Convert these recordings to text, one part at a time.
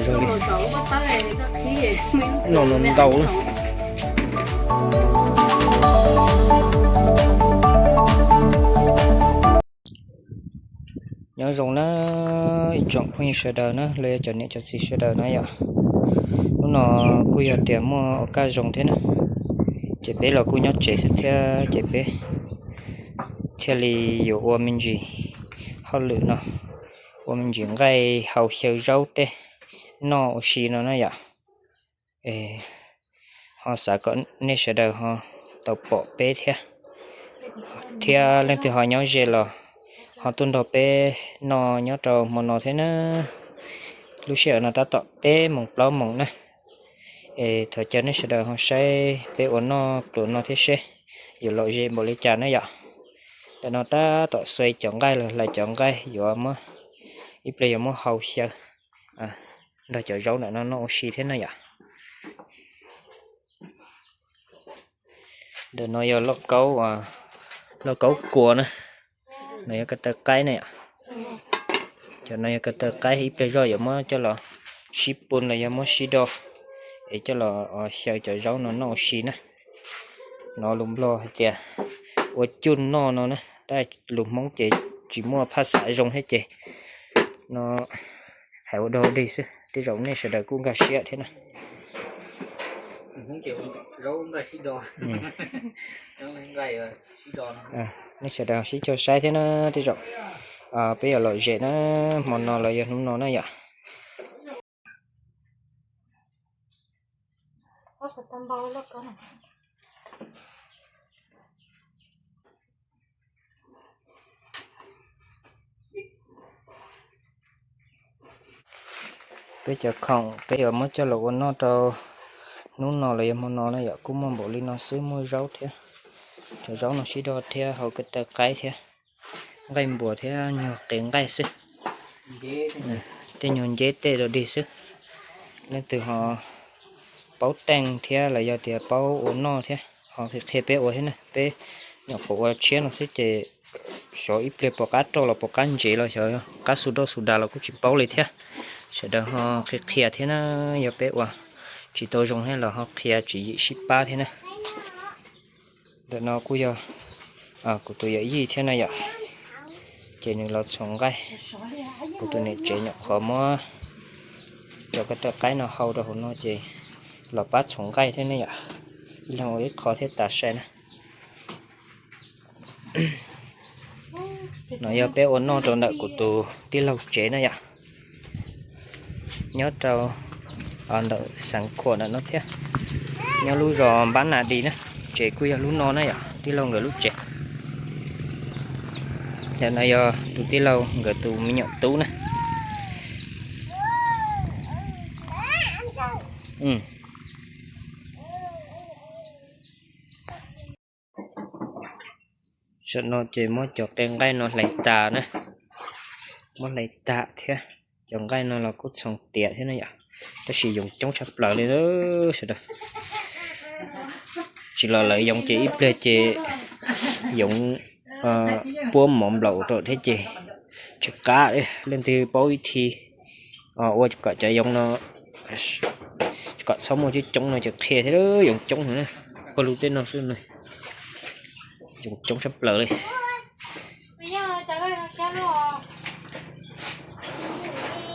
Zoo li no ntau. Nyob zoo na ib tsoom phooj ywg sawv daws na, los yog cov niam cov txiv sawv daws na yom. Hnub no kuj yog tias muaj ua kaj zoo thiab na, ces peb los kuj nyob tsev xwb thiab ces peb thiaj li yuav ua me ntsis hauj lwm no, ua me ntsis nqaij hau xyaw zaub tej noj ua si no na yom. Ho xav kom nej sawv daws ho tau pom peb thiab, thiab leej twg ho nyob ze los ho tuaj nrog peb noj nyob rau hmo no thiab na. Lub sij hawm no tab tom peb moos plaub moos na. Es thov caw nej sawv daws ho saib peb ua noj pluas no thiab seb yuav lom zem npaum li cas na yom. Ntawm no tab tom xuas cov nqaij los hlais cov nqaij yuav muab, ib pliag yuav muab hau xyaw nrog cov zaub ntawm no noj ua si thiab na yom. Ntawm no yog lauj kaub, lauj kaub kua na, no yog ko taw qaib na yom. Cov no yog ko taw qaib, ib pliag zoj yuav muab coj los sib pun los yog muab sib do, es coj los xyaw cov zaub no noj ua si na. No lus Nplog hais tias ua cuj noj no na, tab lus Hmoob ces tsis muaj phaj xav zoo thiab ces no hais ua dog dig xwb, tej zaum nej sawv daws kuj nkag siab thiab na. Nej sawv daws sib caug saib thiab na, tej zaum peb yuav lom zem na, hmo no los yog hnub no na yom. Peb cov khoom peb yuav muab coj los ua noj rau hnub no los yog hmo no na yom, kuj muaj npaum li no xwb, muaj zaub thiab, cov zaub no sib do thiab, hau ko taw qaib thiab, nqaij npuas thiab nyuag qe nqaij xwb. Tej nyuag nceb tej dog dig xwb. Leej twg ho paub teej thiab los yog tias paub ua noj thiab ho qhia qhia peb ua thiab na. Peb nyuam qhuav ua tshiab no xwb ces xyov ib pliag puas qab roj los puas qab ntsev los xyov qab xu roj xu das los kuj tsis paub li thiab. Sawv daws ho qhia qhia thiab na, yog peb ua tsis tau zoo thiab los ho qhia tswv yim sib pab thiab na. Ntawm no kuj yog kuv tus yawm yij thiab na yom, ces nws los txhoov nqaij. Kuv tus niam tsev nyuam qhuav muab cov ko taw qaib no hau rau hauv no ces los pab txhoov nqaij thiab ne yom. Ib leeg ua ib qho thiab tas sai na. No yog peb ua noj rau ntawm kuv tus tij laug tsev na yom. Nyob rau ntawm Xeev Khuam ntawm no thiab, nyob lub zos Npab Nas Dis na. Tsev kuj yog lub no na yom, tij laug nkawd lub tsev. Ntawm no yog tus tij laug nkawd tus me nyuam tub na. Tam no ces muab cov qe nqaij no hlais tas na, muab hlais tas thiab. Cov nqaij no los kuj txhoov tiav thiab ne yom, tab sis yoov coob tshaj plaws li sawv daws. Tsis los lawv yoov ces ib pliag ces yoov puab mov nplaum rau thiab ces tsis qab. Leej twg paub ib txhij ua kom cov yoov no kom txhob muaj coob coob no ces qhia thiab, yoov coob no na. Pog lub tej no xwb, yoov coob tshaj plaws li.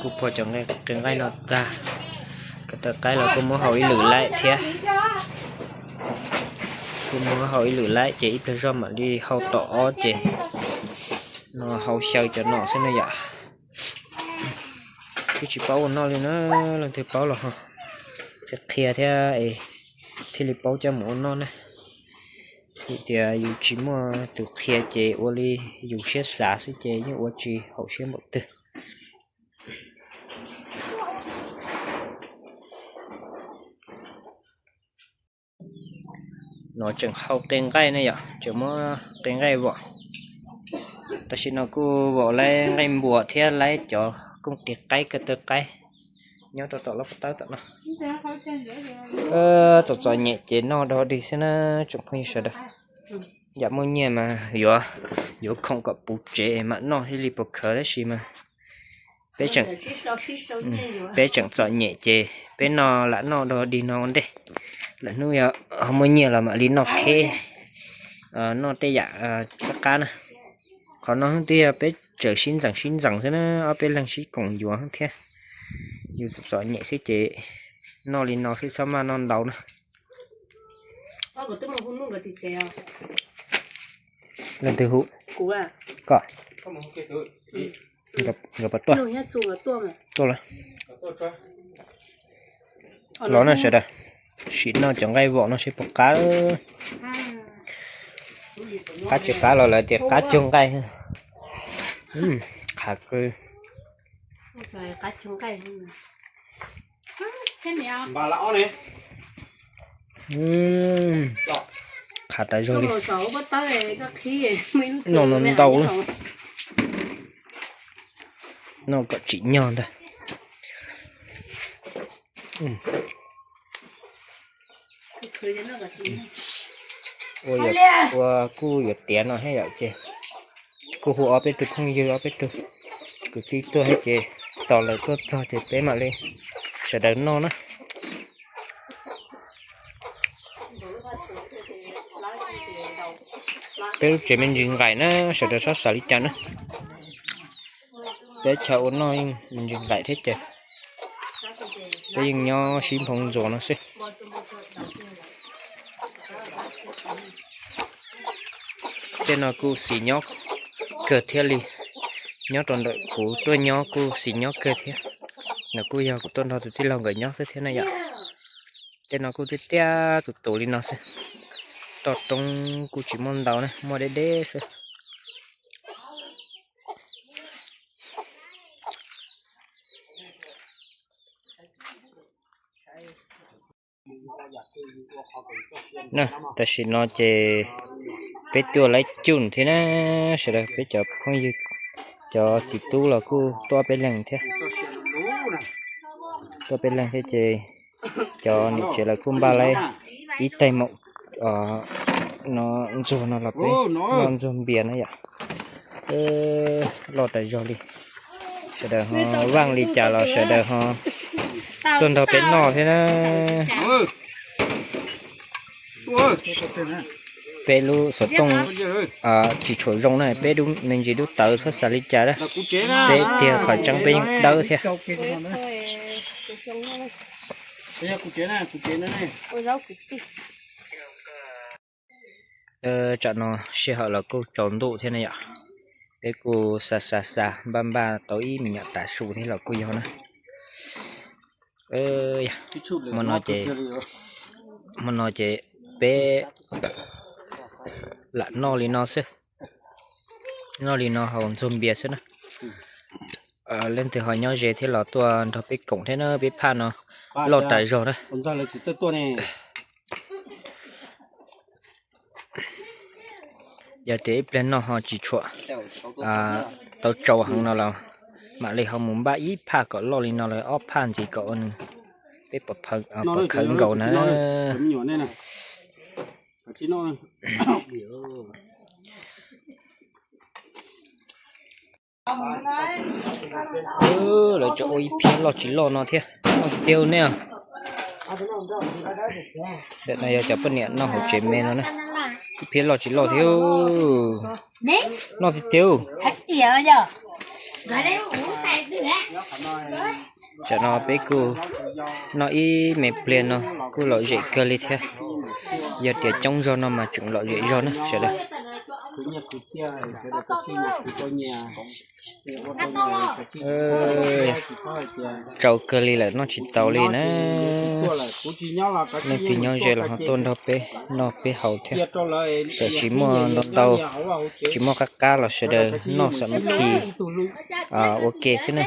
Kuj pog cov qe nqaij no tag, ko taw qaib los kuj muab hau ib lwm laim thiab. Kuj muab hau ib lwm laim ces ib pliag zog mam li hau tom ob ces no hau xyaw cov no xwb ne yom. Twb tsis paub ua noj li na, leej twg paub los ho qhia thiab es thiaj li paub coj mus ua noj na. Vim tias yus tsis muaj tus qhia ces ua li yus siab xav xwb ces yeej ua tsis haum siab npaum twg. No tseem hau qe nqaij ne yom, tseem muab qe nqaij vom. Tam sim no kuj vom laib nqaij npuas thiab laib cov kooj tis qaib ko taw qaib nyob rau tom lub pob tawb tom no. Txom txom nyem ces noj dog dig xwb na tsoom phooj ywg sawv daws. Yam muaj nyiaj mas yuav, yuav khoom kom puv tsev mam noj thiaj li puas khawv, tab sis mas Peb tseem, peb tseem txom nyem ces peb noj lam noj dog dig no ua ntej. Lwm hnub yog ho muaj nyiaj los mam li noj kheb, noj tej yam qab qab na. Qhov no twb yog peb tseem sib ntxeem sib ntxeem xwb na, ob peb leeg sib koom yuav thiab. Yus txom txom nyem xwb ces noj li no xwb, txhob maj noj ntau na. Leej twg hu? Koj. Nkawd puas tuaj? Tuaj lawm. Los na sawv daws, sim noj cov nqaij vom no seb puas qab. Qab tsis qab los lawv tias qab cuag nqaij. Qab cuag nqaij. Qab tas zog li. Noj no ntau, noj kom tsim nyog ntag. Ua, ua kuj yuav tiav no thiab yom, ces kuj hu ob peb tug phooj ywg, ob peb tug kwv tij tuaj thiab ces tos lawv tuaj txog ces peb mam li sawv daws noj na. Peb lub tsev me ntsis nqaim na, sawv daws txhob xav li cas na. Teb chaws ua noj yeej me ntsis nqaim thiab ces peb yeej nyob sib nphoo ntxuas no xwb. Tej no kuj xis nyob kawg thiab li, nyob rau ntawm kuv tuaj nyob kuj xis nyob kawg thiab. Nws kuj yog kuv tuaj nrog tus tij laug nkawd nyob xwb thiab na yom. Tej no kuj tiaj tiaj tus tus li no xwb. Toj roob kuj tsis muaj ntau na, muaj deb deb xwb. Tam sim no ces peb tuaj laib cum thiab na, sawv daws peb cov phooj ywg, cov txiv tub los kuj tuaj peb leeg thiab. Tuaj peb leeg thiab ces cov niam tsev lawv kuj npaj laib ib tais maum no, ntxuag no los peb noj ntxuag npias na yom. Loj tas zog li. Sawv daws ho vaaj li cas los sawv daws ho tuaj nrog peb noj thiab na. Peb lub xov tooj tsis tshua zoo na, peb me ntsis dub tawv txhob xav li cas na. Peb tiag qhov tseeb peb yeej dawb thiab. Tsam no sij hawm los kuj tsaus ntuj thiab ne yom. Peb kuj xa xa xa npaj npaj tau ib me nyuam tav su thiab los kuj yog na. Hmo no ces, hmo no ces peb lam noj li no xwb. Noj li no haus ntxuag npias xwb na. Leej twg ho nyob ze thiab los tuaj nrog peb koom thiab na, peb phaj no loj tas zog na. Yog tias ib pliag noj ho tsis tshuam tau tsau heev no los mam li ho mus npaj ib phaj kom loj li no los ob phaj ntxiv kom peb pom khawv nkaus na. Lawv cov ua ib phiab loj tsis loj no thiab, noj tiag tiag ne. Ntawm no yog cov poj niam noj hauv tsev me no na, ib phiab loj tsis loj thiab, noj tiag tiag. Tsam no peb kuj noj ib me pliag no kuj lom zem kawg li thiab. Yog tias coob zog no mas tseem lom zem zog na sawv daws. Tsau kawg li lawm, noj tsis tau li na. Leej twg nyob ze los ho tuaj nrog peb noj peb haus thiab. Txawm tsis muaj ntau ntau, tsis muaj qab qab los sawv daws noj xam mas khi ua ke xwb na.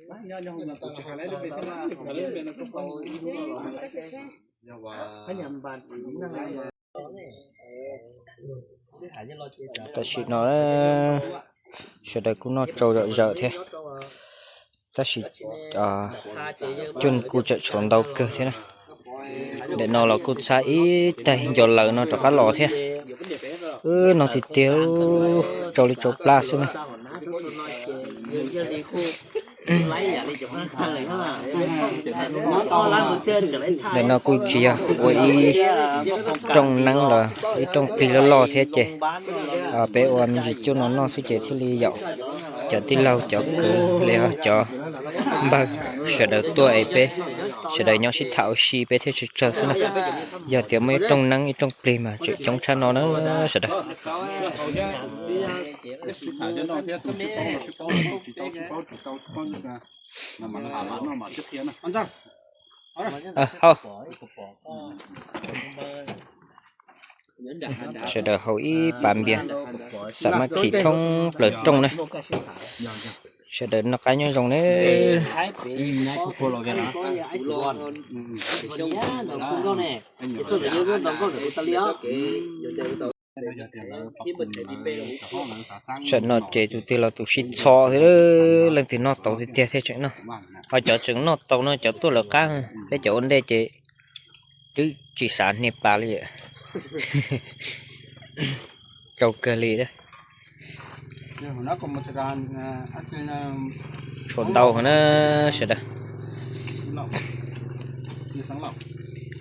Tam sim no sawv daws kuj noj tsau zom zaws thiab, tab sis cuj kuj tseem tshuav ntau kawg thiab na. Ntawm no los kuj txhab ib taig nco lawm no rov qab los thiab. Wb no tiag tiag, tsau li tsau plab xwb na. Ntawm no kuj tsis yog ua ib rooj neeb los ib rooj plig loj loj thiab ces peb ua me ntsis cuj no noj xwb ces thiaj li yaum cov tij laug cov kwv los yog cov npawg sawv daws tuaj es peb sawv daws nyob sib tham ua si peb thiaj tsawg tsawg xwb na. Yog tias muaj ib rooj neeb ib rooj plig mas tseem coob tshaj no na sawv daws. Sawv daws haus ib pas npias, xam mab khis thoob plaws rooj na. Sawv daws noj qab nyob zoo na. Tam no ces tus twg los tus sib txho xwb, leej twg noj tau tiag tiag thiaj tseem noj. Ho cov tseem noj tau no cov tuaj lawv qab, peb cov ua ntej ces twb tsis xav hnia pas li. Tsau kawg li. Tshuav ntau heev na sawv daws.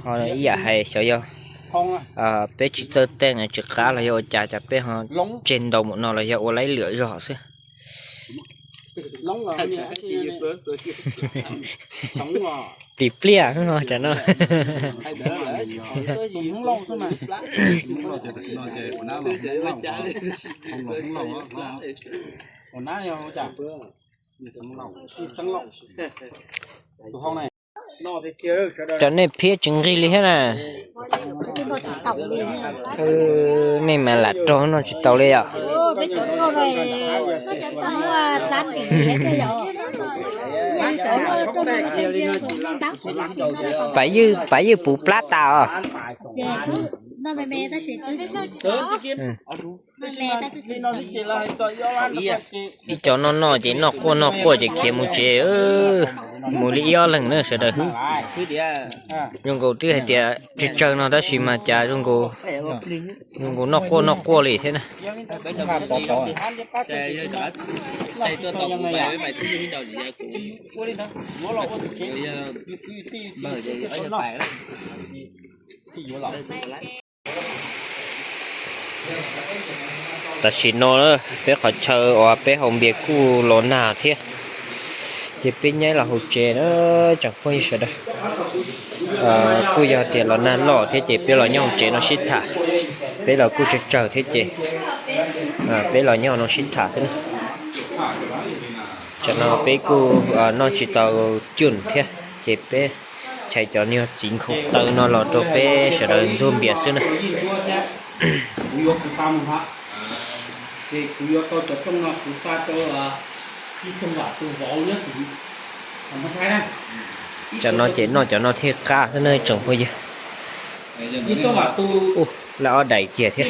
Ho ib yam hais xyov yog peb tsis txawj teej tsis qab los yog ua cas cas peb ho tseg ntau mus no los yog ua laib lwam zog xwb. Plis pliaj cov no. Cov nej phiab tsis nqig li thiab na. Nej mas lam rog noj tsis tau li yom. Pav ywj, pav ywj puv plab tas os. Ib co noj noj ces noj quaj noj quaj ces khiav mus tsev, mus li ib ob leeg na sawv daws. Zoo nkaus twb hais tias tsawg tsawg no tab sis mas cas zoo nkaus, zoo nkaus noj quaj noj quaj li thiab na. Tam sim no peb qhov chaw uas peb haus npias kuj los nag thiab, ces peb nyaib los hauv tsev na tsoom phooj ywg sawv daws. Kuj yog tias los nag loj thiab ces peb los nyob hauv tsev no sib tham, peb los kuj tsawg tsawg thiab ces peb los nyob no sib tham xwb na. Tam no peb kuj noj tsis tau cuj thiab ces peb chais cov niag txiv nkhaus taw no los rau peb sawv daws ntxuag npias xwb na. Cov no ces noj cov no thiaj qab xwb na tsoom phooj ywg. Lawv ob daim kiag thiab.